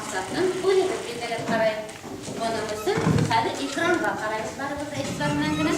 Маҡсатын үҙебеҙ билдәләп ҡарайыҡ. Бының өсөн хәҙер экранға ҡарайбыҙ барыбыҙ ҙа иғтибар менән генә.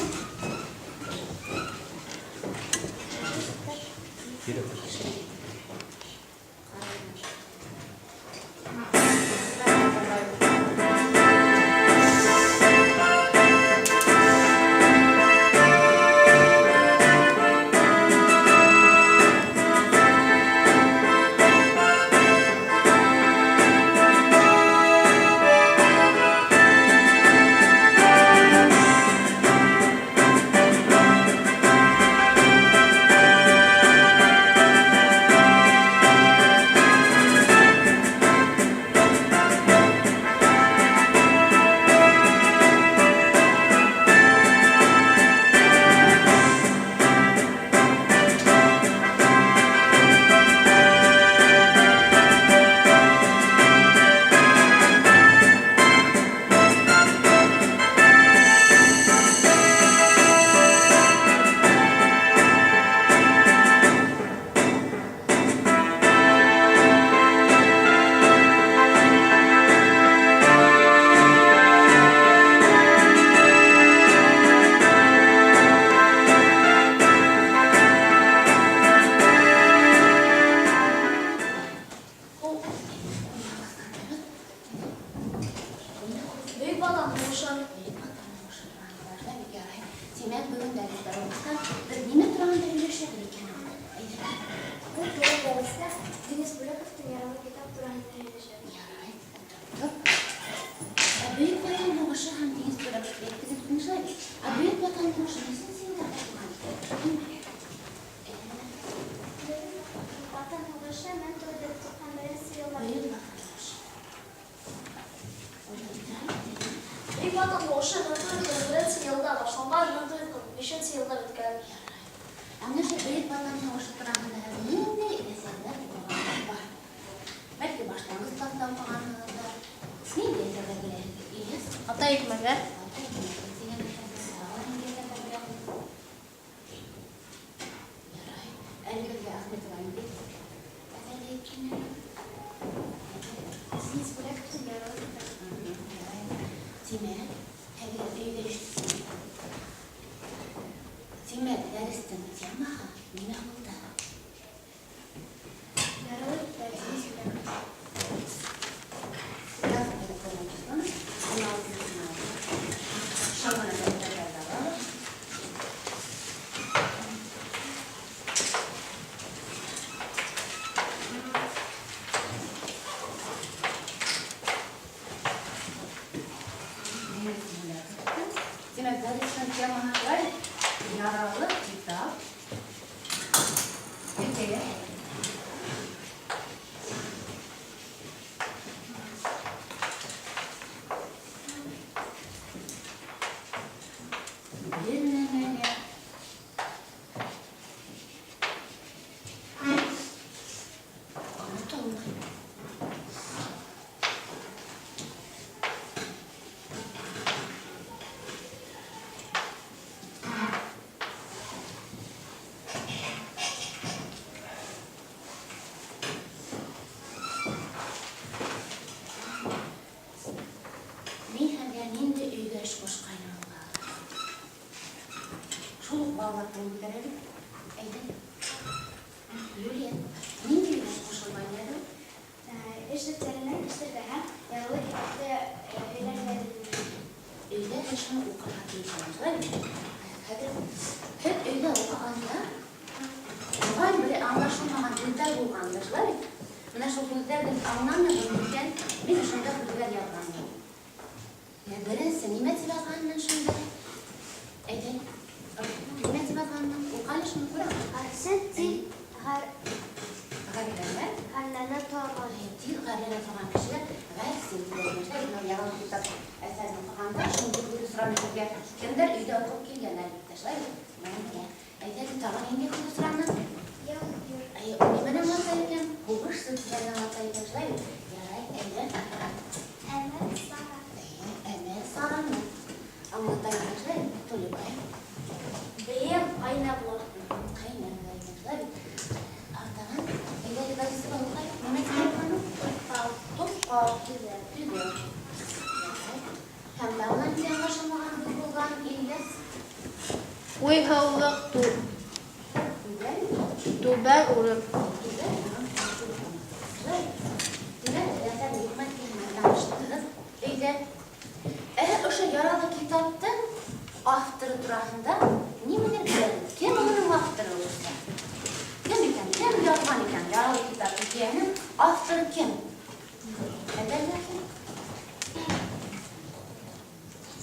Бөйөк Ватан һуғышын. Бөйөк Ватан һуғышы тураһында шулай бит, ярай. Тимәк, бөгөн дәрестә уҡыта бер нимә тураһында һөйләшәбеҙ икән ул? Әйҙә. Беҙ бөгөн дәрестә Денис Бүләковтың Яралы китап тураһында һөйләшәбеҙ. Ярай, ултырып тор. Ә Бөйөк Ватан һуғышы һәм Денис Бүләков әйттегеҙ бит, шулай бит? Ә Бөйөк Ватан һуғышы нисәнсе йылда башланған икән? Кем белә? Бөйөк Ватан һуғышы 1991 йылда. Бөйөк Ватан һуғышы. Бөйөк Ватан һуғышы 1941 йылда башланған, 1945 йылда бөткән. Ә менә шул Бөйөк Ватан һуғышы тураһында һеҙ ниндәй әҫәрҙәр уҡығанығыҙ бар? Бәлки, башланғыс класта уҡығанһығыҙҙыр. Ниндәй әҫәрҙәр беләһегеҙ? Ильяс? Атай икмәге. Атай икмәге тигән әҫәрҙе тағы ниндәй әҫәрҙәр беләһегеҙ? Ярай. Әле беҙгә Әхмәтова ниндәй әҫәрҙе әйткән әле? Денис Бүләковтың Яралы китабы. Ярай. Тимәк, һеҙгә өйгә эш. Тимәк, дәрестең темаһы нимә булды? Яралы китап Денис Бүләков. Завтра числоны 16-ны. Шағына дәфтәрҙәрҙе алабыҙ. Денис Бүләковтың. Тимәк, дәрестең темаһы шулай: Яралы китап. Иртәгә. Бер нәмәгә онотолмай. Мин һеҙгә ниндәй өйгә эш ҡушҡайным, балалар? Шул уҡ балалар ҡулын күтәрә бит. Әйҙә. Юлия, ниндәй эш ҡушылғайны әле? Эш дәфтәренән эшләргә һәм Яралы китапты һөйләргә. Өйҙә шуны уҡырға тейеш, шулай бит? Хәҙер һеҙ өйҙә уҡығанда моғайын бер аңлашылмаған һүҙҙәр булғандыр, шулай бит? Менә шул һүҙҙәрҙең аңламайбыҙ микән? Мин шунда һүҙҙәр яҙғанмын. Беренсе нимә тип яҙғанмын шунда? Әйҙә. Нимә тип яҙғанмын? Уҡы әле шуны, күрәм. Арсен тиҙ Ғәрләнә. Ғәрләнә торған. Тиҙ ғәрләнә торған кешегә ғәрсен тип әйтә. Шулай бит, Яралы китап әҫәрен уҡығанда шундый һүҙ осраны һеҙгә. Кемдәр өйҙә уҡып килгән, әлбиттә, шулай бит? Менә. Әйҙә, тағы ниндәй һүҙ осраны? Яугир. Әй, ул нимәне аңлата икән? Һуғышсы тигәнне аңлата икән, шулай бит? Ярай, әйҙә. Әмәл сара. Әйе, әмәл сараны аңлата икән, шулай бит? Тулебай. Бейем ҡайнә була. Ҡәйнә була икән, шулай бит? Артабан, әйҙә, Газизова, уҡай. Нимә тип яҙған ул? Туҡал. Туҡал тип Уйһыулыҡ, түбән урын. Түбән урын. Шулай. Димәк, Әфән Ниғмәтдин менән таныштығыҙ өйҙә. Ә ошо яралы китаптың авторы тураһында нимәлер беләһегеҙ? Кем уның авторы, уҡыусылар? Кем икән? Кем яҙған икән? Яралы китап хикәйәһенең авторы кем? Әҙәр.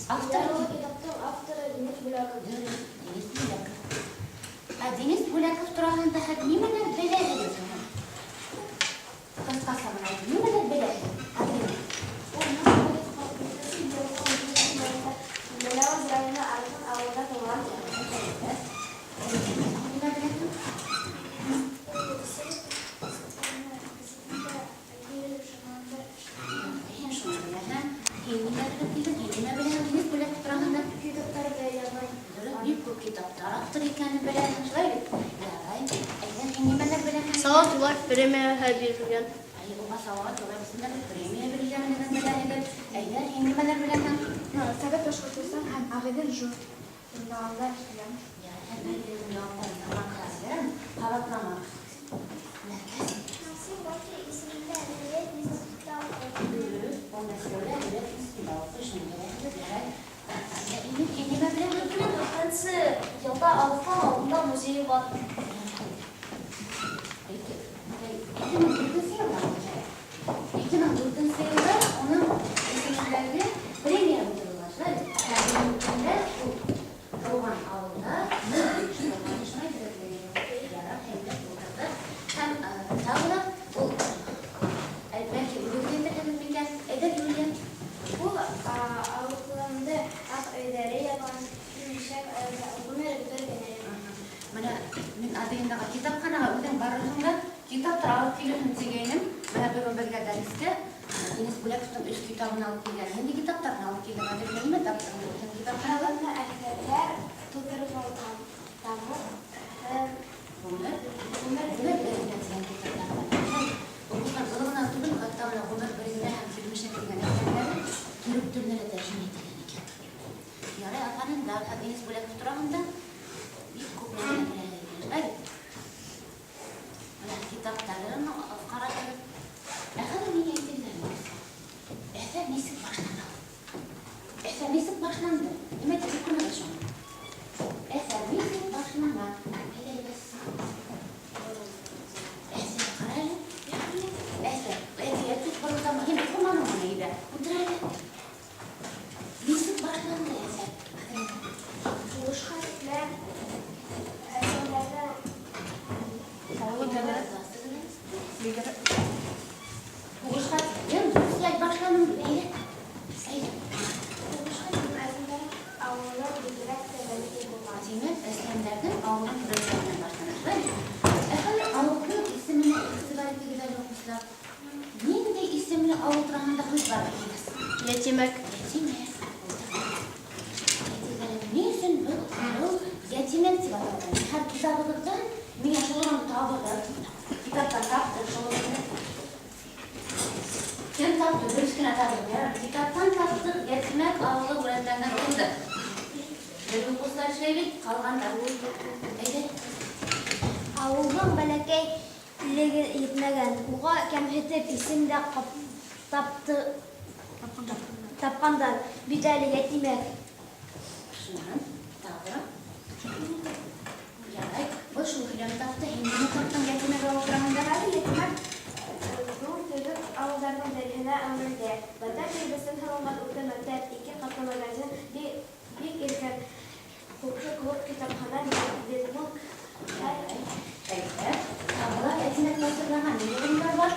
Авторы Яралы кем? китаптың авторы Денис Бүләков. Дөрөҫ, Денис Бүләков. Ә Денис Бүләков тураһында һеҙ нимәләр беләһегеҙ һуң? Ҡыҫҡаса ғына әйтеп, нимәләр беләһегеҙ? Аделина. Ул 1944 йылдың 13 майында Мәләүез районы Арыҫлан ауылында тыуған. Нимә беләһең? Ул журналында. Һин шуны беләһең. Һин нимә белеп килдең? Һин нимә беләһең Денис Бүләков тураһында? Китаптарҙы яҙған. Дөрөҫ, бик күп китаптар авторы икәнен беләһең, шулай бит? Ярай. Әйҙә, һин нимәләр беләһең? Салауат Юлаев премияһы бирелгән. Әй, уға Салауат Юлаев исемендә премия бирелгәнлеген беләһегеҙ. Әйҙә, һин нимәләр беләһең? Совет Башҡортостан һәм Ағиҙел журналында эшләгән. Ярай, һәм бер яуаптарҙы хәҙер ҡабатламағыҙ. Мәркәз. Максим Горький исемендә әҙәбиәт институтында уҡый. Дөрөҫ, ул Мәскәүҙә әҙәбиәт институтында уҡый, шуны беләһегеҙ, ярай. Ә Инек, һин нимә беләһең? 2004 йылда Арыҫлан ауылында музейы бар. 2004 йылда, 2004 йылда уның исемендәге премия булдырылған, шулай бит? Һәм бөгөнгө көндә ул тыуған ауылда музей ойошторолған, шулай бит? Ярар, һәйбәт булдырҙы. Һәм тағы ла ул, бәлки, үҙегеҙ әйтерһегеҙ микән? Әйҙә, Юлия. Ул Арыҫланды аҡ өйҙәре яҙған, Килмешәк, Ғүмер бер генә. Менә мин Аделинаға китапханаға үҙең барырһың да китаптар алып килерһең тигәйнем. Менә бөгөн беҙгә дәрескә Денис Бүләковтың өс китабын алып килгән. Ниндәй китаптарҙы алып килдең? Аделина, нимә таптың үҙең китапханала? Алынма әҫәрҙәр тултырылған тамыҡ һәм Ғүмер Ғүмер Ғүмер бер генә тигән китаптар бар. Уҡыусылар, был ғына түгел, хатта менә Ғүмер бер генә һәм Килмешәк тигән әҫәрҙәре төрөк теленә лә тәржемә ителгән икән. Ярай, афарин, да, Денис Бүләков тураһында бик күп нәмәләр беләһегеҙ икән, шулай бит? Менә китаптарын ҡаратығыҙ. Ә хәҙер миңә әйтегеҙ әле, әҫәр нисек башлана? Әҫәр нисек башланды? Нимә тип уҡынығыҙ шуны? Әҫәр нисек башлана? Әйҙә, әйҙә. Әҫәр, ҡара әле. Әҫәр, әкиәт бит боролдамы? Һин уҡыманыңмы өйҙә? Ултыр әле. Нисек башланды әҫәр? Һуғышҡа тиклем әсәләрҙең Ауылы бигерәк. Һуғышҡа тиклем дөрөҫләй башланды. Әйҙә. Әйҙә. Һуғышҡа тиклем әсәләр ауылы бигерәк тә бәләкәй булған. Тимәк, Әсләмдәрҙең ауылын күрәләүенән башлана, шулай бит? Ә хәҙер ауылдың исеменә иғтибар итегеҙ әле, уҡыусылар. Ниндәй исемле ауыл тураһында һүҙ бара? Йәтимәк. Йәтимәк. Әйтегеҙ әле, ни өсөн был ауыл Йәтимәк тип аталған? Һәр китабығыҙҙан миңә шул урынды табығыҙ. Китаптан таптыҡ шул урынды. Кем тапты? Дөрөҫ кенә табығыҙ. Ярар, китаптан таптыҡ Йәтимәк ауылы үрәтләнгән урынды. Бер уҡыусылар эшләй бит, ҡалғандар. Әйҙә. Ауылдың бәләкәйлеге етмәгән, уға кәмһетеп исем дә тапҡандар бит әле: Йәтимәк. Шунан тағы. Ярай, был шул һөйләм тапты. Һин нимә таптың Йәтимәк ауылы тураһында? Хәҙер Йәтимәк ҙур төҙөк ауылдарҙың береһенә әүерелде. Бында кирбестән һалынған урта мәктәп, ике ҡатлы магазин, бик иркен ҡуҡшы клуб, китапхана, ветпункт, һәр Әйҙә, тағы ла Йәтимәк тасвирлаған ни урындар бар?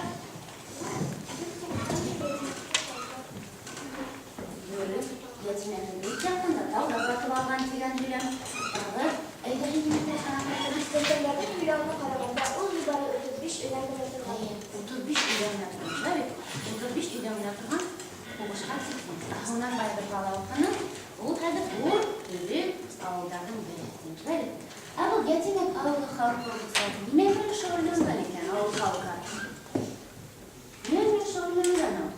Дөрөҫ, Йәтимәкте бик яҡында тауҙа һатып алған тигән һөйләм. Тағы, әйҙә, һин нимә таптың? Әсләмдәрҙең һөйләүенә ҡарағанда, ул ни бары 35 өйҙән генә торған. Әйе, 35 өйҙә генә торған, шулай бит? 35 өйҙә генә торған һуғышҡа тиклем. Һунарбай бер бала уҡыны, ул хәҙер ҙур төҙөк ауылдарҙың береһе, шулай бит? Ә был Йәтимәк ауылы халҡы, нимә менән шөғөлләнгән икән ауыл халҡы? Нимә менән шөғөлләнгән ул?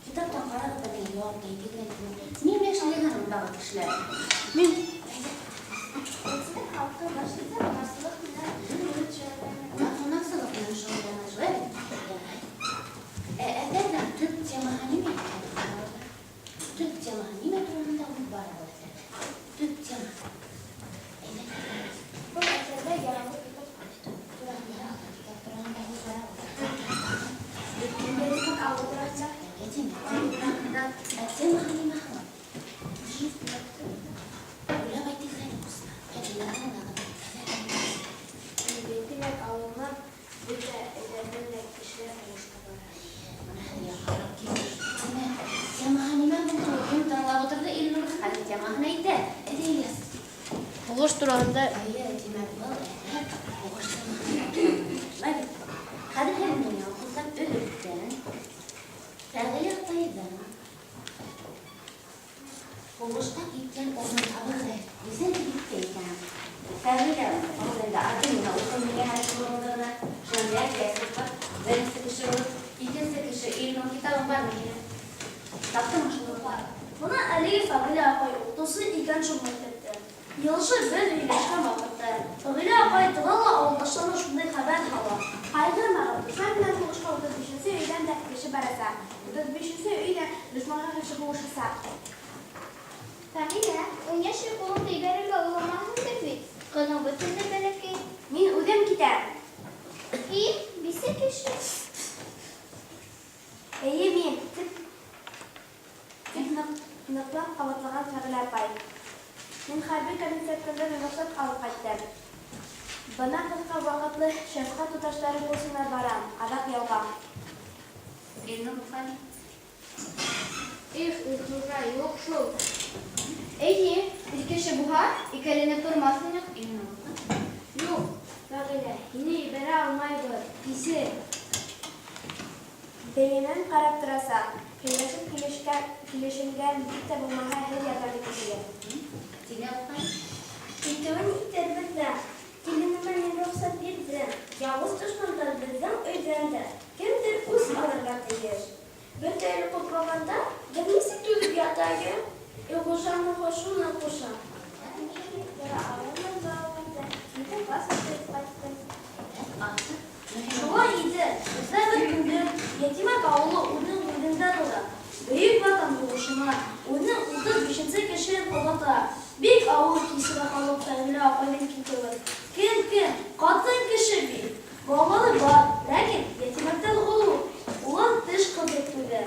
Китаптан ҡарағыҙ ҙа миңә яуап та әйтегеҙ әле. Нимә эшләгән ундағы кешеләр? Мин. Әйҙә. Уйлап әйтегеҙ әле, ҡустылар. Әҙелләр аңлағыҙ. Ятимәк ауылынан бөтә өйҙәрҙән дә кешеләр һуғышҡа бара. Бына һеҙ яҡыныраҡ килегеҙ. Нимә? Темаһы нимә булды? Ул кем тыңлап ултырҙы? Илнур хәҙер темаһын әйтә. Әйҙә, Ильяс. Һуғыш тураһында. Эйе, тимәк, был әҫәр һуғыш темаһына башлана. Шулай бит? Хәҙер һеҙ миңә уҡыһаң өлөктән Фәғилә апайҙың һуғышҡа киткән урынын табығыҙ әле. Нисәнсе биттә икән? Фәғилә, ул инде аты миңә уҡый миңә һәр шул. Шунан йәки беренсе кеше ул, икенсе кеше Илнур, китабың бармы һинең? Таптыңмы шуны? Бар. Бына әлеге Фәғилә апай уҡытыусы икән шул мәктәптә. Йыйылышып беҙ һөйләшкән ваҡытта Фәғилә апай тағы ла ауылдаштарына шундай хәбәр һала. Ҡайғырмағыҙ, дошман менән һуғышҡа 35-нсе өйҙән дә кеше барасаҡ. 35-нсе өй ҙә дошманға ҡаршы һуғышасаҡ. Фәғилә, ун йәшлек улыңды ебәрергә уйламайһыңдыр бит? Ҡыҙың бөтөнләй бәләкәй. Мин үҙем китәм. Һин, бисә кеше. Эйе, мин, тип ныҡлап ҡабатлаған Фәғилә апай. Мин хәрби комиссариаттан рөхсәт алып ҡайттым. Бына ҡыҫҡа ваҡытлы шәфҡәт туташтары курсына барам, аҙаҡ яуға. Илнур Мөхәммәт. Их, Илһура, юҡ шул. Эйе, ир кеше булһа, икеләнеп тормаҫ инек. Илнур уҡы. Юҡ, Фәғилә, һине ебәрә алмайбыҙ. Кисер. Бейемен ҡарап торасаҡ. Һөйләшеп килешкән, килешенгән бик тә булмаһа һеҙ ярҙам итәһегеҙ. Дилә апай. Итеүен итербеҙ ҙә, киленемә мин рөхсәт бирҙем. Яуыз дошмандар беҙҙең өйҙән дә кемдер үс алырға тейеш. Бөтә ил ҡотлағанда, беҙ нисек түҙеп ятайыҡ? Илғужаны шуны ҡуша. Мин бара алмам балаларҙы. Ете класс үтеп ҡайттым. Артыҡ. Шулай иде, беҙҙә бер көндө Ятимәк ауылы үҙенең үҙендә тора. Бөйөк Ватан һуғышына үҙенең 35-нсе кешеһен оҙата. Бик ауыр кисерә халыҡ Фәғилә апайҙың китеүен. Кем кем, ҡатын кеше бит. Балалары бар, ләкин Ятимәктән оло. Улар теш ҡыҫып түҙә.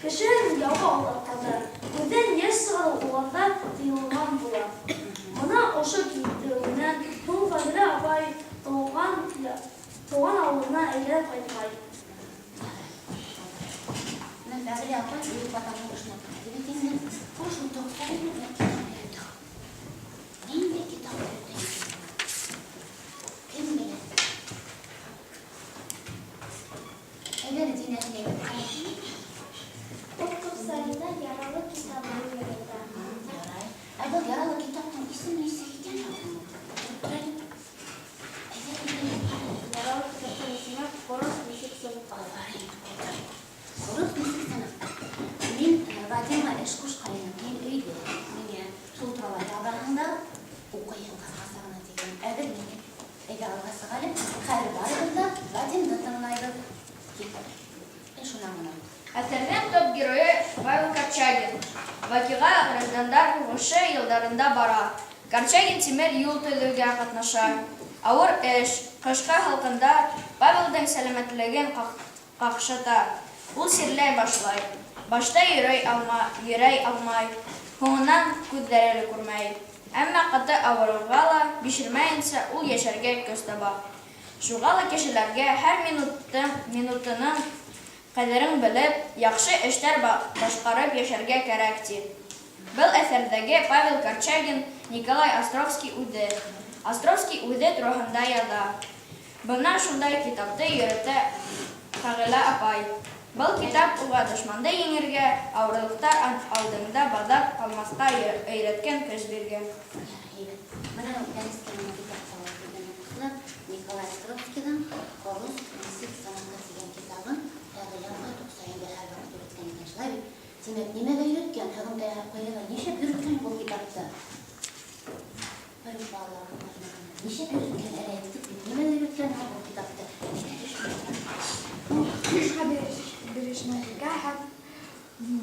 Кешеһен яуға оҙатҡанда, күҙҙән йәш сығарыу уларҙа тыйылған була. Бына ошо китеүенән һуң Фәғилә апай тыуған ауылына әйләнеп ҡайтмай. Менә Фәғилә апай Бөйөк Ватан һуғышына китте бит инде. Ошо 90 китап йөрөтә. Ниндәй китап йөрөтә икән? Кем белә? Әйҙә, Динә, һин әйтеп ҡара. Ул тоҡсайында яралы китабын йөрөтә. Ярай. Ә был яралы китаптың исеме нисек икән? Тор әле. Әйҙә, әйҙә, ҡара. Яралы китаптың исеме «Ҡорос нисек сыныҡҡан». Афарин. Ҡорос нисек сыныҡҡан. Мин Вадимға эш ҡушҡайным. Мин өйҙә миңә шул турала яҙаһың да уҡыйым ҡыҫҡаса ғына тигән. Әҙер миңә. Әйҙә, алға сыҡ әле. Хәҙер барыбыҙ ҙа Вадимды тыңлайбыҙ. Кил. Шунан ғына. Әҫәрҙең төп геройы Павел Корчагин. Ваҡиға граждандар һуғышы йылдарында бара. Корчагин тимер юл төҙөүгә ҡатнаша. Ауыр эш, ҡышҡы һалҡындар Павелдың сәләмәтлеген ҡаҡшата. Ул сирләй башлай. Башта йөрөй алмай, һуңынан күҙҙәре лә күрмәй. Әммә ҡаты ауырыуға ла бирелмәйенсә ул йәшәргә көс таба. Шуға ла кешеләргә һәр минутының ҡәҙерен белеп, яҡшы эштәр башҡарып йәшәргә кәрәк, ти. Был әҫәрҙәге Павел Корчагин Николай Островский үҙе. Островский үҙе тураһында яҙа. Бына шундай китапты йөрөтә Фәғилә апай. Был китап уға дошманды еңергә, ауырлыҡтар алдында баҙап ҡалмаҫҡа өйрәткән, көс биргән. Һәйбәт. Бына дәрескә миңә китап алып килгән уҡыусылар. Николай Островскийҙың «Ҡорос нисек сыныҡты» тигән китабын Фәғилә апай тоҡсайында һәр ваҡыт өйрәткән икән, шулай бит? Тимәк, нимәгә өйрәткән? Һығымта яһап ҡуйығыҙ. Нишләп өйрәткән был китапты? Бер үк балалар нишләп өйрәткән? Әле әйттек бит. Нимәгә өйрәткән был китапты? Һуғышҡа бирешмәҫкә һәм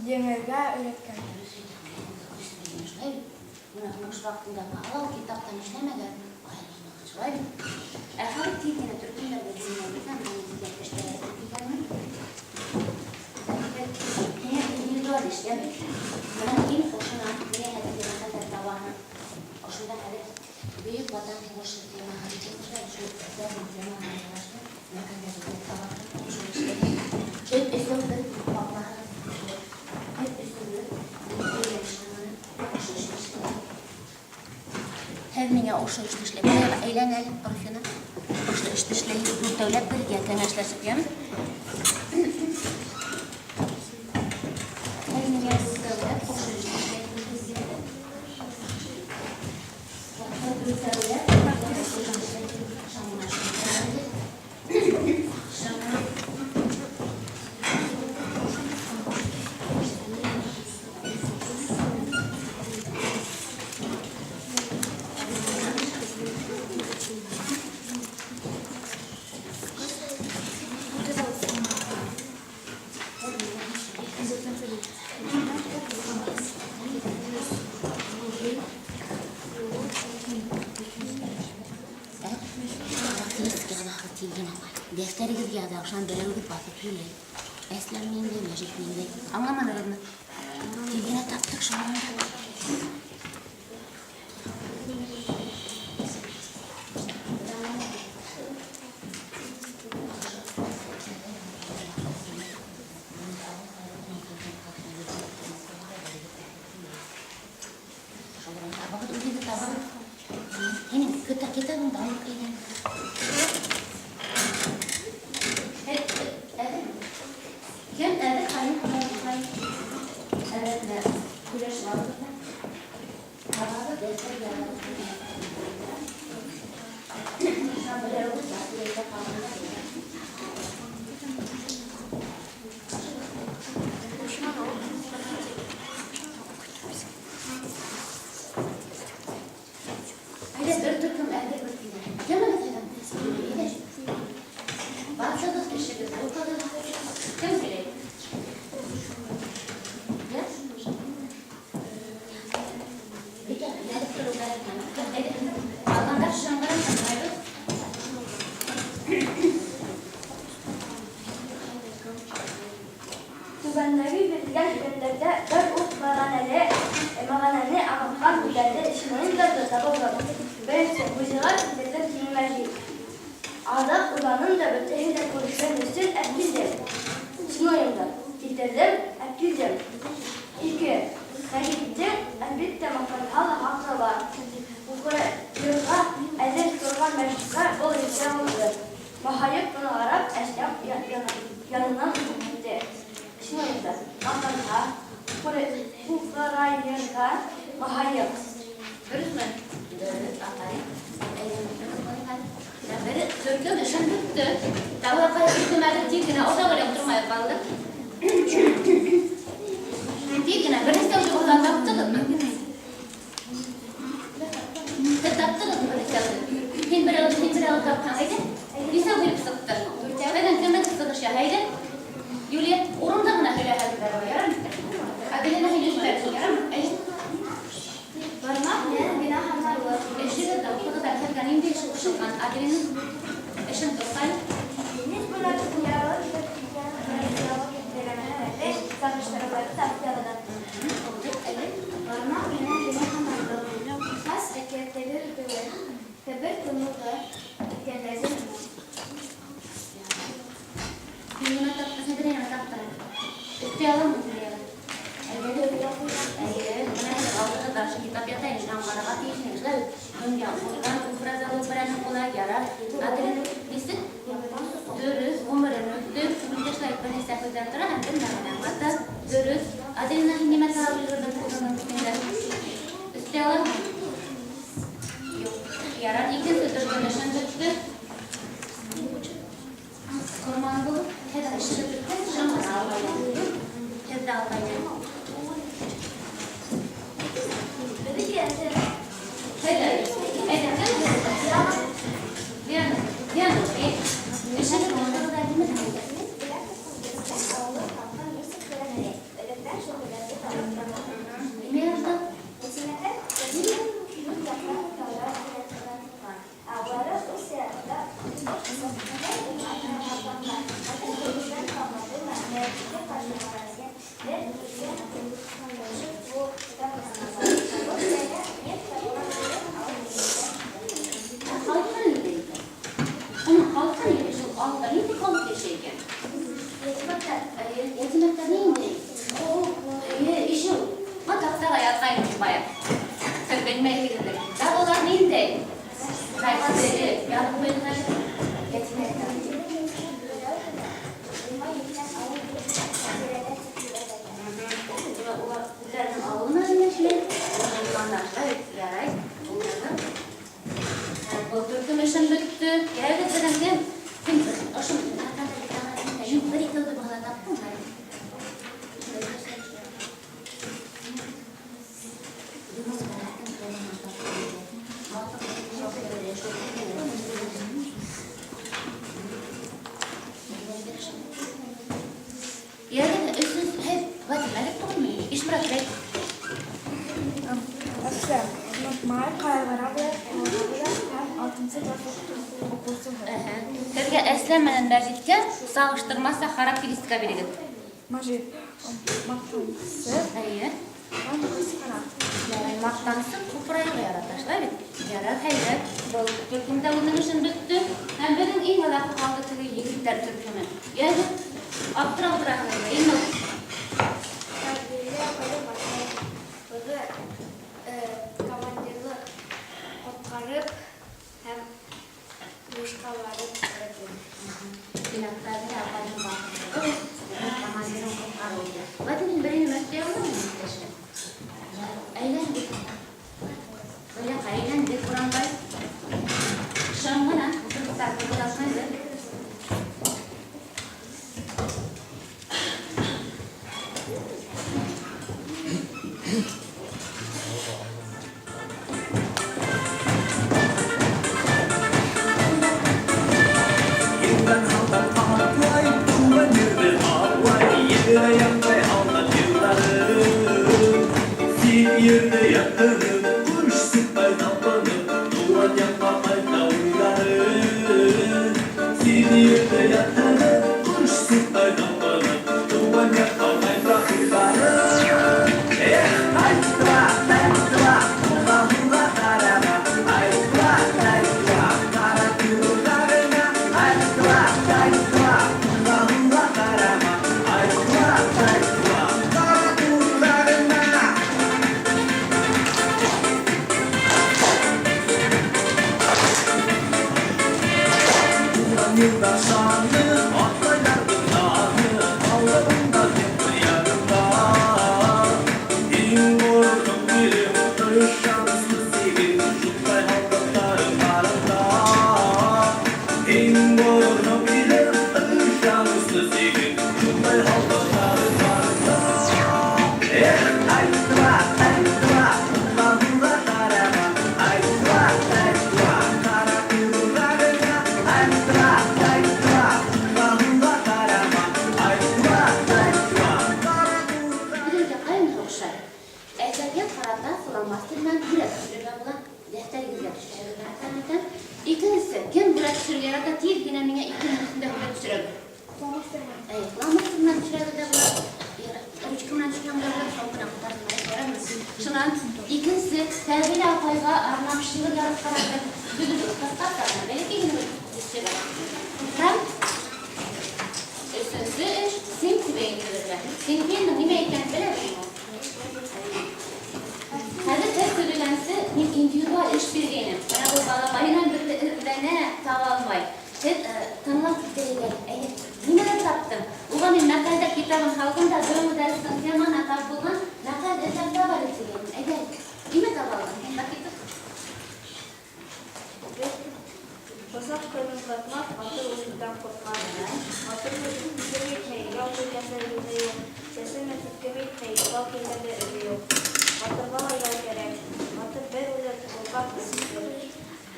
еңергә өйрәткән. Дөрөҫ әйтәһең, көс биргән, шулай бит? Бына һуғыш ваҡытында бала ул китаптан эшләмәгән, айырылмаған, шулай бит? Ә хәҙер тиҙ генә төркөмдәргә бүленәбеҙ һәм мин һеҙгә эштәр әҙерләп килгәнмен. Һиңә индивидуаль эш, йәме? Бына һин ошонан миңә хәҙер Һеҙ миңә ошо эште эшләп, әйлән әле, Руфина. Ошо эште эшләйбеҙ, дүртәүләп бергә кәңәшләшеп, яме? Һеҙ миңә дүртәүләп ошо эште эшләйбеҙ. Дүртәүләп ошо эште эшләйбеҙ. Шамына, шамына. Дәфтәрегеҙгә яҙа, берәүегеҙ баҫып һөйләй. Әсләм ниндәй, Мәжит ниндәй. Аңламанығыҙмы? Тиҙ генә таптыҡ шуны. Табығыҙ, үҙегеҙ табығыҙ. Һинең китабыңды алып килгән. Кем әҙер? Ҡайын, ҡайын, әҙер. Һөйләшеп алығыҙ ҙа. Табығыҙ, дәфтәргә яҙығыҙ. Берәүегеҙ баҫып әйтә ҡалғанда. Әйҙә, бер төркөм әҙер бер килә. Кемегеҙ һеҙҙең? Әйҙә. Баҫығыҙ, эшегеҙ уҡығыҙ. Кем һөйләй? Йә? Бөтә, яҙып тороу кәрәкме? Әйҙә. Ҡалғандар шыңғырын тыңлайбыҙ. Түбәндәге бирелгән һөйләмдәрҙә бер үк мәғәнәне аңлатҡан һүҙҙәрҙе синонимдарҙы табығыҙ. Беренсе, музейға килтерҙем, тине Мәжит. Аҙаҡ уйланым да, бөтәһе лә күрешһен өсөн әпкилдем. Синонимдар: килтерҙем, әпкилдем. Ике, Мәжиттең, әлбиттә, маҡтанһа ла хаҡы бар. Уҡырға әҙер торған Мәжиткә был етә булды. Маһайып ҡына ҡарап, Әсләм янынан үтеп китте. Синонимдар: маҡтанһа, һуҡырайырға, маһайып. Дөрөҫмө? Дөрөҫ, афарин. Бер төркөм эшен бөттө. Тағы ҡайһы төркөм әҙер? Тиҙ генә, оҙаҡ уйлап тормайыҡ, балалар. Тиҙ генә, бер нисә юлдан таптығыҙмы? Һеҙ таптығыҙмы бер нисәүҙе? Һин берәүҙе, һин берәүҙе тапһаң, әйҙә. Нисәү килеп сыҡты? Беҙҙең кемегеҙ сығыш яһай, әйҙә? Юлия, урында ғына һөйләһәгеҙ ҙә яраймы? Аделина, һин өҫтәл, ярамы? Әйҙә. Бармаҡ менән генә һанарлыҡ. Эшегеҙ ҙә уҡығыҙ ҙа, һеҙгә ниндәй эш ҡушылған? Аделина, эшен туҡтай. Денис буйлап ярылып китеп киткән фразеологик бәйләмәләрҙе сағыштырыуҙарҙы табып яҙығыҙ. Бармаҡ менән генә һанарлыҡ. Хас әкиәттәге кеүек. Ҡәбер тынлығы үткәндәге моң. Һин нимә таптың? Һин нимә таптың? Өҫтәй аламы, Юлия? Әйҙә, әйе, бына һеҙ алдығыҙҙа ошо китап ята, шунан ҡарарға тейешһегеҙ, шулай бит? Кемгә ҡуйған ул фразеологик бәйләмә була, ярар. Аделина, нисек? Дөрөҫ, ғүмерен үтте. Күңелдә шулай бер нисә һүҙҙән тора һәм бер мәғәнә аңлата. Дөрөҫ. Аделина, һин нимә табып өлгөрҙөң үҙеңдең өҫтөңдә? Өҫтәй аламы? Юҡ. Ярар, икенсе төркөм эшен бөттө. Ҡорманғол, һеҙ эшегеҙ бөттө, шымғына алғайны. Һеҙ ҙә алғайны. Беҙҙеке әҙер. Әйҙә, әйҙә, кем? Диана, Диана, эшегеҙ уҡығыҙ әле нимә? Ауылы халҡы нисек һөйләнә? Электән шул һүҙҙәрҙе табып яҙығыҙ. Нимә яҙҙың? Ятимәктәр дүрт яфраҡ тауҙар белән уратылған. Ә улары үҙ сиратында ҡапланған. Хәҙер һуғыштан ҡалманы мәғәнә ике ҡаршы бер ике бу китапхана бар. Был тирәлә нефть табылған кеүек алып килгән. Халҡы ниндәй икән? Уның халҡы ниндәй? Шул ауылда ниндәй халыҡ йәшәй икән? Ятимәктәр. Эйе, ятимәктәр ниндәй? Эйе, ишеү. Ма таҡтаға яҙғайным бая. Һеҙ белмәйһегеҙҙер. Тағы улар ниндәй? Әсләм, онотмай, ҡайғыра белә, ҡыуана белә һәм алтынсы класс уҡыусыһы. Һеҙгә Әсләм менән Мәжиткә сағыштырмаса характеристика бирегеҙ. Мәжит маҡтансыҡ һәм ҡысҡыра. Ярай, маҡтансыҡ ҡупырайырға ярата, шулай бит? Ярар, һәйбәт. Был төркөм дә үҙенең эшен бөттө. Һәм беҙҙең иң аҙаҡҡы ҡалды теге егеттәр төркөмө. Йәгеҙ, аптырап ултыраһығыҙ инде. Илнур. Тәҡдирле апайҙың батырлығы командирҙы ҡотҡарып һәм һуғышҡа барып ҡайтыу. Тимәк, Тәҡдирле апайҙың батырлығы командирын ҡотҡарыу икән. Ләкин мин берәй нәмә өҫтәй алмайым, иптәштәр. Әйләндек. Был яҡҡа әйләндек, Буранбай. Шым ғына ултырғыстар ҡыбырҙашмайбыҙ. Елдән һалдат атлай, тыуған ерҙе атлай, Ерҙә ятмай һалдат йылдары. Сит ерҙә ятырып, ҡош сыҡтай талпынып, Тыуған яҡҡа ҡайта уйҙары. Сит ерҙә ятырып, ҡош сыҡтай талпынып, Тыуған яҡҡа ҡайта уйҙары. Эх, айт-два, тайт-два, уға-уға ҡарама, Айт-два, тайт-два, ҡара ҡойроғына. Айт-два, тайт-два, уға-уға ҡарама, Айт-два, тайт-два, ҡара ҡойроғына. Туған йылдар шаны, атайҙарҙың даны, Алдымда тик ярымда. Иң ғорур илем, ышаныслы сигем, Шундай һалдаттарым барында. Иң ғорур илем, ышаныслы сигем, Шундай һалдаттарым барында. Эх, айт-два, тайт-два, уға-уға ҡарама, Айт-два, тайт-два, ҡара ҡойроғына. Айт-два, тайт-два, уға-уға ҡарама, Айт-два, тайт-два, ҡара ҡойроғына. Һеҙгә ҡайһы оҡшай? Әҫәргә ҡарата фломастер менән һүрәт төшөрөргә була. Дәфтәрегеҙгә төшөрөргә рәхмәт итәм. Икенсе, кем һүрәт төшөрөргә ярата, тиҙ генә миңә 2 минут эсендә һүрәт төшөрәбеҙ. Фломастер менән. Эйе, фломастер менән төшөрәбеҙ ҙә була. Ручка менән төшөргән дә була, шул ғына ҡутарҙым, яраймы? Шунан икенсе, Фәғилә апайға арнап шиғыр яҙып ҡарағыҙ. Бөгөн ҡыҫҡа ғына, бәләкәй генә бер шиғыр. Һәм өсөнсө эш синквейн төҙөргә. Синквейнның нимә икәнен беләһегеҙме? Хәҙер һеҙ төҙөгәнсе мин индивидуаль эш биргәйнем. Бына был бала байынан бирле эҙләнә, таба алмай. Һеҙ тыңлап китәйек. Әйе, нимәләр таптың? Уға мин мәҡәлдә китабын һалдым да, бөгөнгө дәрестең темаһына тап булған мәҡәл эҙләп таба әле тигәйнем. Әйҙә, нимә таба алдың? Һин Бакитов? Бысаҡ ҡынын ҡырҡмаҫ, батыр үлемдән ҡурҡмаҫ. Батыр һүҙен әйтмәй, яу килгәндә юлы юҡ. Сәсеме кем әйтмәй, тау килгәндә эҙе юҡ. Батырға ла яу кәрәк. Батыр бер үлер, ҡурҡаҡ өс үлер.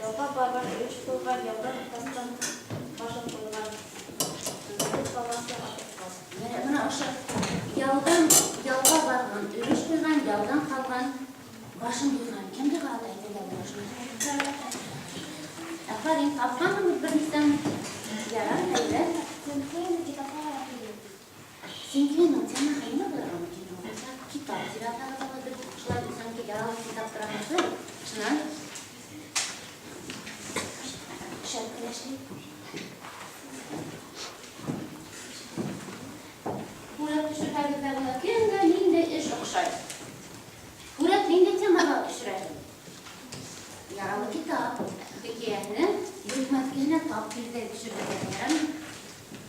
Яуға барған өлөш ҡуйған, яуҙан ҡасҡан башын ҡуйған. Эт балаһы атып ҡас. Йәнә бына ошо яуҙан яуға барған, өлөш ҡуйған, яуҙан ҡалған, башын ҡуйған. Кемгә ҡарата әйтергә була шуны? Афарин, тапҡанһың бер нисәм. Ярар, һәйбәт. Синквейнды китапҡа ҡарап һөйләй. Синквейнның темаһы нимә булырға мөмкин? Китап тип атағы ла бер шулай бит, яралы китап тора шулай. Шунан шәп кенә. Һүрәт төшөрһәгеҙ ҙә була. Кемгә ниндәй эш оҡшай? Һүрәт ниндәй темаға төшөрәһең? Яралы китап. Хикәйәһенең йөкмәткеһенә тап килде төшөрөргә яраймы?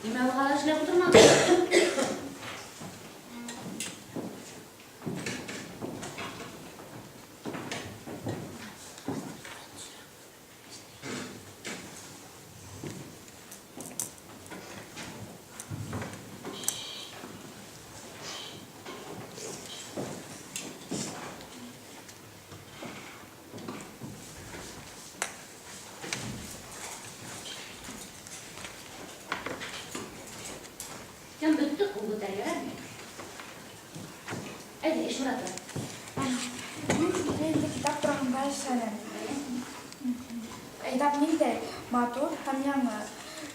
Нимә уға ла эшләп ултырмағыҙ? Кем бөттө, ҡул күтәр, яраймы? Әйҙә, Ишморатова. Мин синквейнды китап Матур һәм яңы.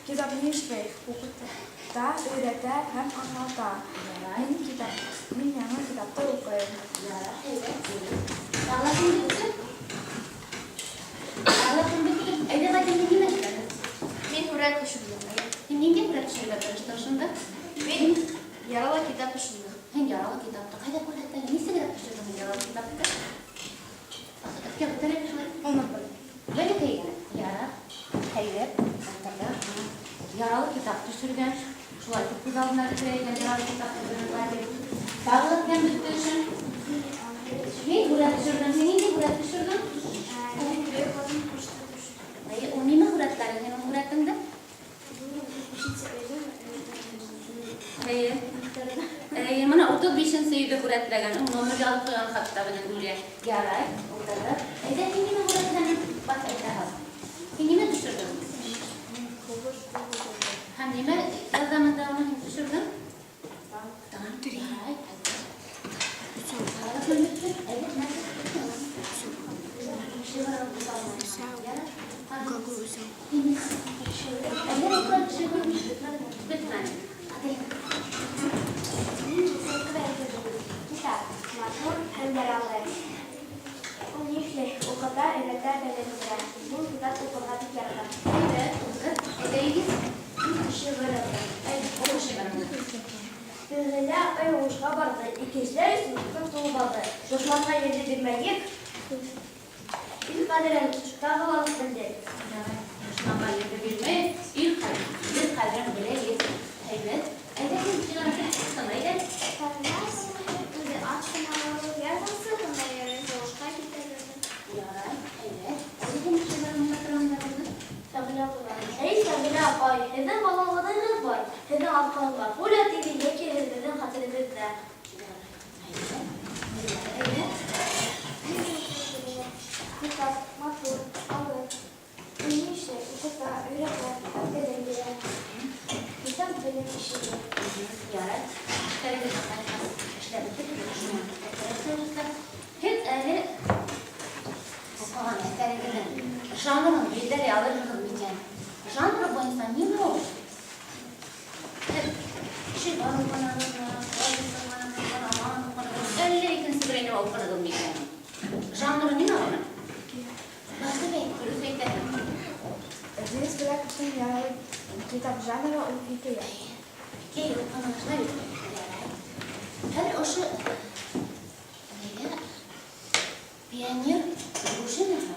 Китап ни эшләй? Укыта, өйрәтә һәм аңлата. Мин китап, мин яңы китапты укыйм. Ярар, әйбәт. Тағы кем бетте? Тағы кем бетте? Әйдә, Вадим, нимә эшләдең? Мин һүрәт төшерҙем. Һин ниндәй һүрәт төшерергә тырыштың шунда? Мин яралы китап төшерҙем. Һин яралы китапты ҡайҙа күрһәтәң? Нисегерәк төшөрҙөң һин яралы китапты? Өҫкә күтәрәйек шулай. Бәләкәй генә. Ярар. Әйбәт. Ултырҙы. Яралы китап төшөргән. Шулай итеп күҙ алдына килтерә икән яралы китапты беҙҙең Вадим. Тағы кем бөттө эшен? Мин һүрәт төшөрҙөм. Һин ниндәй һүрәт төшөрҙөң? Мин Бөйөк Ватан һуғышы төшөрҙөм. Әйе, ул нимә һүрәтләне һинең һүрәтеңдә? Бишенсе өйҙө. Әйе. Әйе, мына 35-нсе өйҙө һүрәтләгән. Ул номер яҙып ҡуйған хатта беҙҙең Гүлә. Ярай, ултырҙы. Әйҙә, һин нимә һүрәтләнең? Баҫ әйтә һал. Һин нимә төшөрҙөң? Һәм нимә ярҙамында уны һин төшөрҙөң? Танк. Ярай. Әйҙә, Әйҙә, уҡы, шиғыр. Бөтмәне. Мин Китап матур һәм яралы. Ул ни эшләй? Уҡыта, өйрәтә, белем бирә. Мин китап уҡырға бик яратам. Әйҙә, ултыр. Әйҙә, Илгиз. Шиғыр яҙам. Әйҙә, уҡы шиғырыңды. Фәғилә апай һуғышҡа барҙы, икенселәр өсөн утын тулы барҙы. Дошманға ерҙе бирмәйек, ил ҡәҙерен тағы ла ныҡ белдек. Дошманға ерҙе бирмәйек, ил ҡәҙерен беләйек. Әйбәт. Әйҙә, һин шиғырыңды уҡысын, әйҙә. Фәғилә үҙе ат ҡына алып, ярҙамсы ғына йөрөй, һуғышҡа китә. Ярай, әйбәт. Әйҙә, һин шиғырыңды тураһында беҙҙең. Фәғилә апай. Эй, Фәғилә апай, һеҙҙең балалығығыҙ бар. Һеҙҙең арҡағыҙға пуля тейҙе йәки һеҙ беҙҙең хәтеребеҙҙә. Ярай, әйбәт. Әйҙә. Китап матур, алып. Ул ни эшләй? Уҡыта, өйрәтә һәм белем бирә. Китап белем ишеге. Ярай. Эштәрегеҙ эшләп бөттөгөҙ. Һеҙ әле уҡыған әҫәрегеҙҙең жанрын билдәләй алырһығыҙ микән? Жанры буйынса нимә ул? Һеҙ шиғыр уҡынығыҙмы, повесть уҡынығыҙмы, роман уҡынығыҙмы, әллә икенсе берәй нәмә уҡынығыҙ микән? Жанры нимә уның? Бәхтибәй, дөрөҫ әйтәһең. Денис Беляковтың яралы китап жанры ул хикәйә. Хикәйә уҡынығыҙ, шулай бит? Ярай. Хәҙер ошо нигә пионер дружинаһы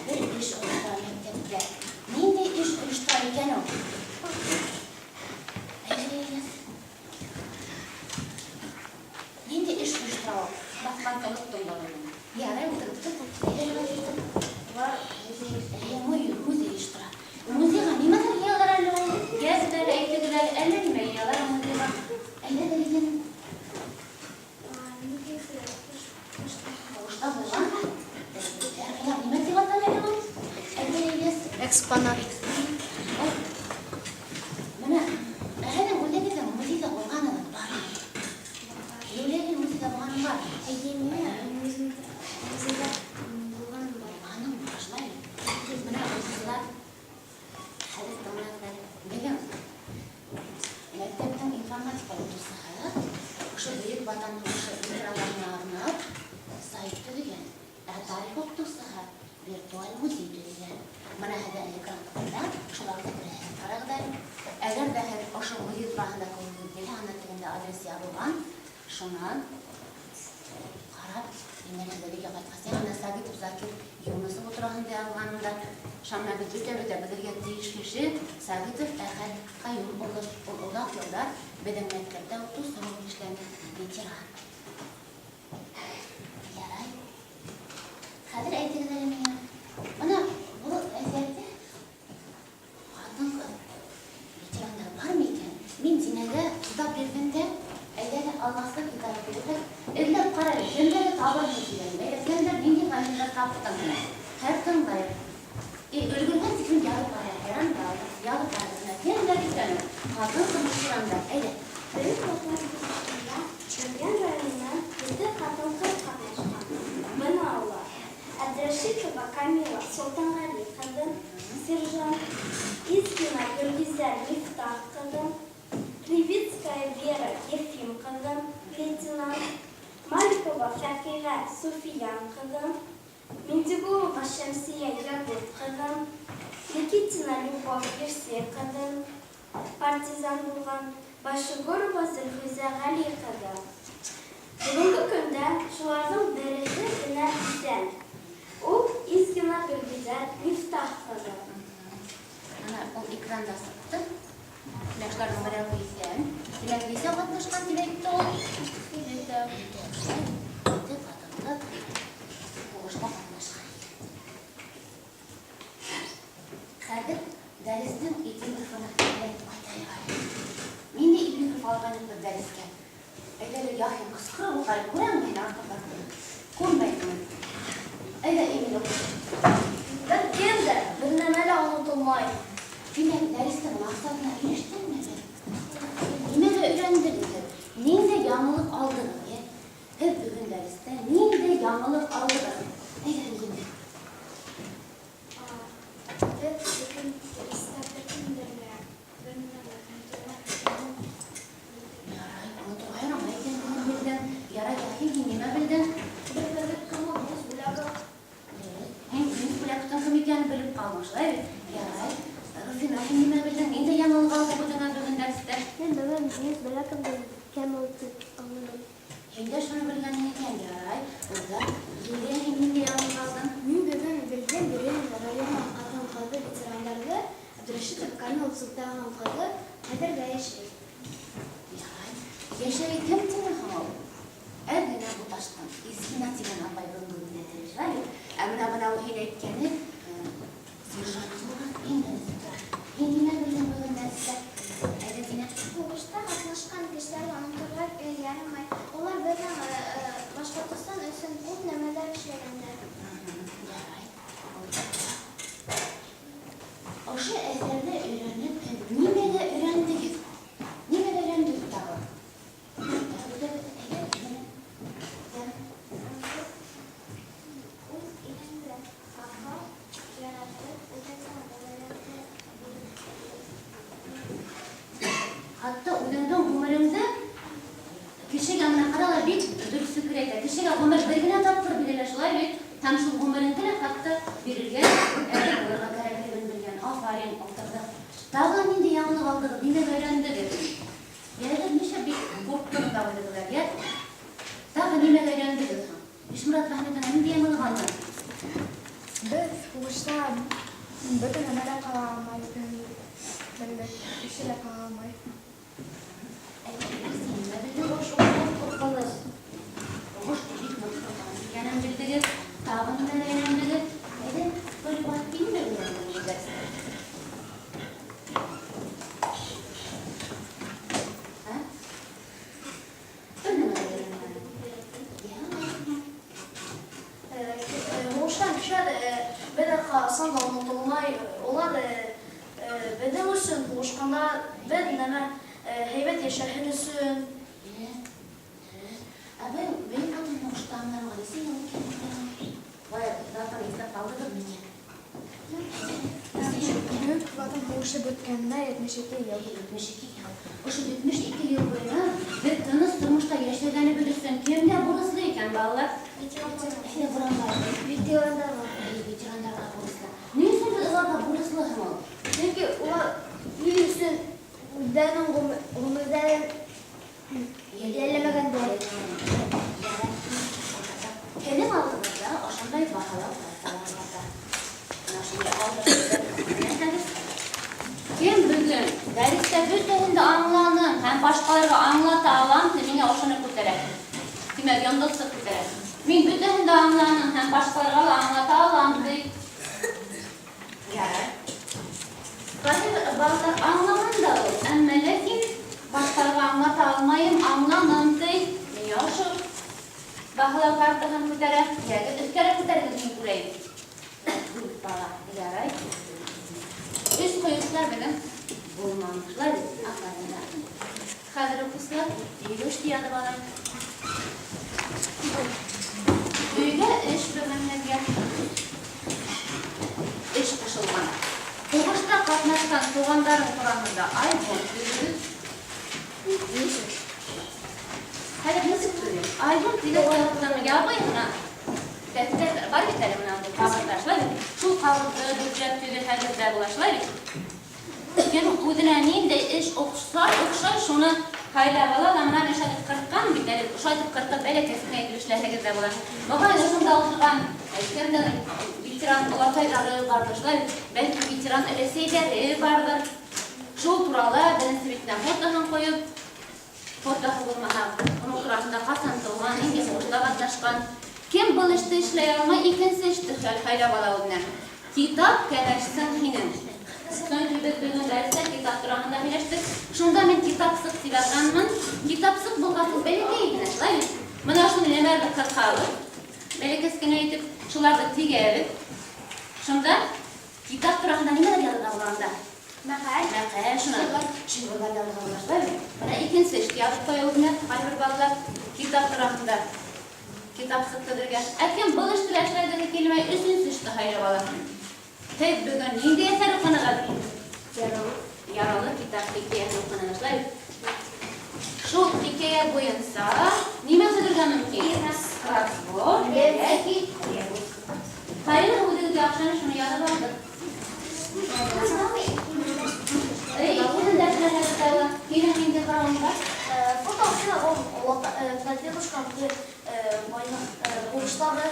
бер эш ойоштора мәктәптә. Ниндәй эш ойоштора икән ул? Әйҙә, ниндәй эш ойоштора ул? Баҫҡан оноттом да уны. Ярай, ултырып тор. Әйҙә, Улар Әйе, музей ойоштора. Музейға нимәләр йыялар әле ул? Гәзит әле, әйтегеҙ әле, әллә нимә йыялар музейға? Әйҙә, Дәринә. Һуғышта булған. Улар нимә тип атала әле ул? Әйҙә, Ильяс. Экспонат. Мына, һеҙҙең үҙегеҙҙең музейҙа булғанығыҙ бар. Юлия, музейҙа булғаның бар. Әйе, мин музейҙа булғаным бар. Булғаның бар, шулай. Мына уҡыусылар, хәҙер тыңлағыҙ әле. Беҙҙең мәктәптең информатика уҡытыусыһы ошо Бөйөк Ватан һуғышы ветерандарына арнап сайт төҙөгән. Ә тарих уҡытыусыһы виртуаль музей төҙөгән. Мына һеҙҙә экранда шуларҙы күрәһегеҙ. Ҡарағыҙ әле. Әгәр ҙә һеҙ ошо музей тураһында күргегеҙ килһә, ана тегендә адрес яҙылған. Шунан ҡарап, инәләрҙе өйгә ҡайтҡас, ана Сагитов Закир Юнысов тураһында яҙылғанында, шамна беҙ бөтә белергә тейеш кеше Сагитов Әхәт Ҡайүм улы. Ул оҙаҡ йылдар беҙҙең мәктәптә уҡытыусы булып эшләне, ветеран. Ярай. Хәҙер әйтегеҙ әле миңә. Бына был әҫәрҙә ҡатын-ҡыҙ ветерандар бармы икән? Мин Зинәгә китап бирҙем дә, әйҙә әле Алмасты китабы бирҙек. Эҙләп ҡара әле, кемдәрҙе табырһың тигән. Әйҙә, кемдәр ниндәй фамилиялар таптың? Хәҙер тыңлайыҡ. Өлгөргән тиклем яҙып ҡара, хайран ҡалдыҡ, яҙып ҡара. Бына кемдәр икән ул? Ҡатын-ҡыҙ ветерандар. Әйҙә. Бөйөк Ватан һуғышында Бөрйән районынан ете ҡатын-ҡыҙ ҡатнашҡан. Бына улар: Әбдрәшитова Камила Солтанғали ҡыҙы, сержант, Изгина Гөлгизәр Мифтах ҡыҙы, Кривицкая Вера Ефим ҡыҙы, лейтенант, Маликова Фәҡиғә Суфиян ҡыҙы, Миндигулова Шәмсиә Яғүп ҡыҙы, Никитина Любовь Евсей ҡыҙы, партизан булған, Башегорова Зөлхизә Ғәли ҡыҙы. Бөгөнгө көндә шуларҙың береһе генә иҫән. Ул Изгина Гөлгизәр Мифтах ҡыҙы. Ана ул экранда сыҡты. Менә шуларҙың берәүе иҫән. Тимәк, нисә ҡатнашҡан тип әйтте ул? Дүртәү. Дүрт ҡатын-ҡыҙ һуғышта ҡатнашҡан икән. Хәҙер дәреснең эпиграфына әйләнеп ҡайтайыҡ әле. Ниндәй эпиграф алған беҙ дәрескә? Әйҙә әле, Яхин, ҡысҡырып уҡ әле, күрәм һине артыҡ. Күрмәймен. Әйҙә, Эмиль, уҡы. Бер кем дә, бер нәмә лә онотолмай. Тимәк, дәрестең маҡсатына ирештеңме беҙ? Нимәгә өйрәндегеҙ һеҙ? Ниндәй яңылыҡ алдығыҙ, йә? Һеҙ бөгөн дәрестә ниндәй яңылыҡ алдығыҙ? Әйҙә, Регина. Беҙ бөгөн дәрестә бер кемдер ҙә, бер нәмә лә онотолмай икәнен Ярай, оноторға ярамай икәнлеген белдең. Ярай, Яхин, һин нимә белдең? Беҙ белдек кем ул Денис Бүләков. Һин Денис Бүләковтың кем икәнен белеп ҡалдың, шулай бит? Ярай. Руфина, һин нимә белдең? Ниндәй яңылыҡ алдың үҙеңә бөгөн дәрестә? Мин бөгөн Денис Бүләковтың кем ул тип аңладым. Һин дә шуны белгәнең икән, ярай. Улдар, Юлия, һин ниндәй яңылыҡ алдың? Мин бөгөн белдем Бөрйән районы ҡатын-ҡыҙы ветерандарҙы Абдрашитова Камила Солтан ҡыҙы хәҙер ҙә йәшәй. Ярай. Йәшәй кем тине һуң ул? Әҙ генә буташтым. Изгина тигән апай бөгөнгө көндә тере, шулай бит? Ә менә бына ул һин әйткәне сержант булған, иң беренсе тора. Һин нимә белдең бөгөн дәрестә? Әйҙә, Динә. Һуғышта ҡатнашҡан кешеләрҙе оноторға ярамай. Улар беҙҙең Башҡортостан өсөн күп нәмәләр эшләгәндәр. Ярай. Ошо әҫәрҙе өйрәнеп, һеҙ нимәгә өйрәндегеҙ? Нимәгә өйрәндегеҙ тағы? Әйҙә, Динә. Үҙ илеңде һаҡлап, яратып, үҙеңдең ғүмереңде Хатта үҙеңдең ғүмереңде кешегә, менә ҡаралар, бик дөрөҫ фекер әйтә. Кешегә ғүмер бер генә тапҡыр бирелә, шулай бит? Һәм шул ғүмереңде лә хатта бирергә әҙер булырға кәрәклеген белгән. Афарин, ултырҙыҡ. Тағы ниндәй яңылыҡ алдығыҙ? Нимәгә өйрәндегеҙ? Йәгеҙ, нишләп бик ҡурҡтығыҙ ҙа уйҙығыҙ, йә? Тағы нимәгә өйрәндегеҙ һуң? Ишморат Әхмәтовна, ниндәй яңылыҡ алдың? Беҙ һуғышта бөтә нәмә лә ҡала алмай икәнен белдек, кеше лә ҡала алмай. Әйе, син нимә белдең? Һуғыш ул бик ҡурҡыныс. Һуғыш бик ныҡ ҡурҡыныс икәнен белдегеҙ. Тағы нимәгә өйрәндегеҙ? Әйҙә, Толибат, һин нимә өйрәндең бөгөн дәрестә? Ә? Бер нәмә лә өйрәнмәнең. Йә. Һуғышҡан кешеләр бер ҡасан да онотолмай. Улар беҙҙең өсөн һуғышҡандар, беҙ нәмә һәйбәт йәшәһен өсөн. Йә, дөрөҫ. Ә был Бөйөк Ватан һуғышта нисә йыл икән? Былай датаны иҫләп ҡалдығыҙ микән? Бөйөк Ватан һуғышы бөткәненә 72 йыл. 72 йыл. Ошо 72 йыл буйына беҙ тыныс тормошта йәшәгәнебеҙ өсөн кемгә бурыслы икән, балалар? Әйҙә, Буранбай. Ветерандарға. Әйе, ветерандарға бурыслы. Ни өсөн беҙ уларға бурыслы һуң ул? Сөнки улар ил өсөн үҙҙәренең ғүмерҙәрен йәлләмәгәндәр. Һеҙҙең алдығыҙҙа ошондай баһалау карталары ята. Бына ошондай алдығыҙҙа. Кем бөгөн дәрестә бөтәһен дә аңланым һәм башҡаларға аңлата алам, миңә ошоно күтәрә. Тимәк, йондоҙсоҡ күтәрә. Мин бөтәһен дә аңланым һәм башҡаларға ла аңлата алам, ти. Ярай. Ҡайһы балалар аңлаған да ул, әммә ләкин башҡаларға аңлата алмайым, аңланым, ти. Миңә ошо баһалау картаһын күтәрә. Йәгеҙ, өҫкәрәк күтәрегеҙ, мин күрәйем. Дүрт бала. Ярай. Өс ҡуйыусылар беҙҙең булманы. Шулай бит? Афарин. Хәҙер уҡыусылар, өйгә эште яҙып алайыҡ. Өйгә эш бөгөн һеҙгә. Яратҡан туғандарың тураһында альбом төҙөгөҙ. Нисек? Хәҙер нисек төҙөйөм? Альбом тигән ваҡытта ябай ғына дәфтәр бар бит әле менә андый ҡағыҙҙар, шулай бит? Шул ҡағыҙҙы бөкләп төҙөһәгеҙ ҙә була, шулай бит? Кем үҙенә ниндәй эш оҡшар, оҡшай, шуны һайлап ала ла, менә мин шулай ҡырҡҡан бит әле, ошолай итеп ҡырҡып бәләкәс кенә итеп эшләһәгеҙ ҙә була. Моғайын, ошонда ултырған кемдең ветеран олатайҙары барҙыр, шулай бит? Бәлки ветеран өләсәйҙәре барҙыр. Шул турала беренсе битенә фотоһын ҡуйып, фотоһы булмаһа, уның тураһында ҡасан тыуған, ниндәй һуғышта ҡатнашҡан. Кем был эште эшләй алмай, икенсе эште һайлап ала үҙенә. Китап кәңәшсең һинең. Сөнки беҙ бөгөн дәрестә китап тураһында һөйләштек. Шунда мин китапсыҡ тип яҙғанмын. Китапсыҡ булғас ул бәләкәй генә, шулай бит? Менә шул нәмәләрҙе ҡырҡабыҙ. Бәләкәс кенә итеп шуларҙы тегәбеҙ. Шунда китап тураһында нимәләр яҙырға була анда? Мәҡәл. Мәҡәл, шунан шиғырҙар яҙырға була, шулай бит? Менә икенсе эште яҙып ҡуя үҙенә ҡайбер балалар китап тураһында. Китапсыҡ төҙөргә. Ә кем был эште лә эшләгеһе килмәй, өсөнсө эште һайлап ала. Һеҙ бөгөн ниндәй әҫәр уҡынығыҙ? Яралы. Яралы китап хикәйәһен уҡынығыҙ, шулай бит? Шул хикәйә буйынса нимә төҙөргә мөмкин? Кроссворд йәки ребус. Ҡайһы үҙегеҙгә оҡшаны, шуны яҙып алығыҙ. Эй, икеһен дә эшләһәгеҙ ҙә була. Һинең ниндәй һорауың бар? Фото вообще он дедушка война һуғыштағы.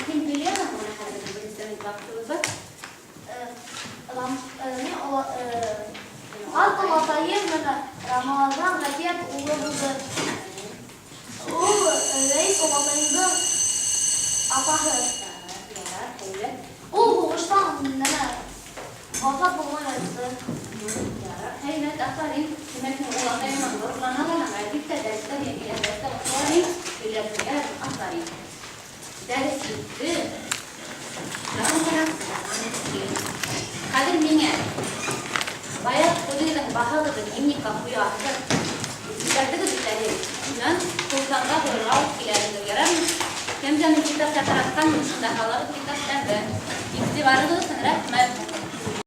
Һин беләһең, менә хәҙер беренсе минут ваҡытыбыҙ бар. Мин ҡарт олатайым менән Рамазан Ғәтиәт улы булды. Ул Рәис олатайымдың атаһы. Ярар, һәйбәт. Ул һуғыштан нәмә вафат булмай ҡайтты. Ярар, һәйбәт, афарин. Тимәк, һин олатайыңдан ғорурлана алаһың, әлбиттә, дәрестә мин киләһе дәрестә афарин, һөйләргә, афарин. Дәрес бөттө. Хәҙер миңә баяғы үҙегеҙҙең баһағыҙҙы дневникка ҡуяһығыҙ. Күтәрҙегеҙ бит әле. Шунан Солтанға ҡуйырға алып киләһегеҙ, ярармы? Кемгә мин китапта таратҡанмын, шунда һалығыҙ китаптарҙы. Иғтибарығыҙ өсөн рәхмәт.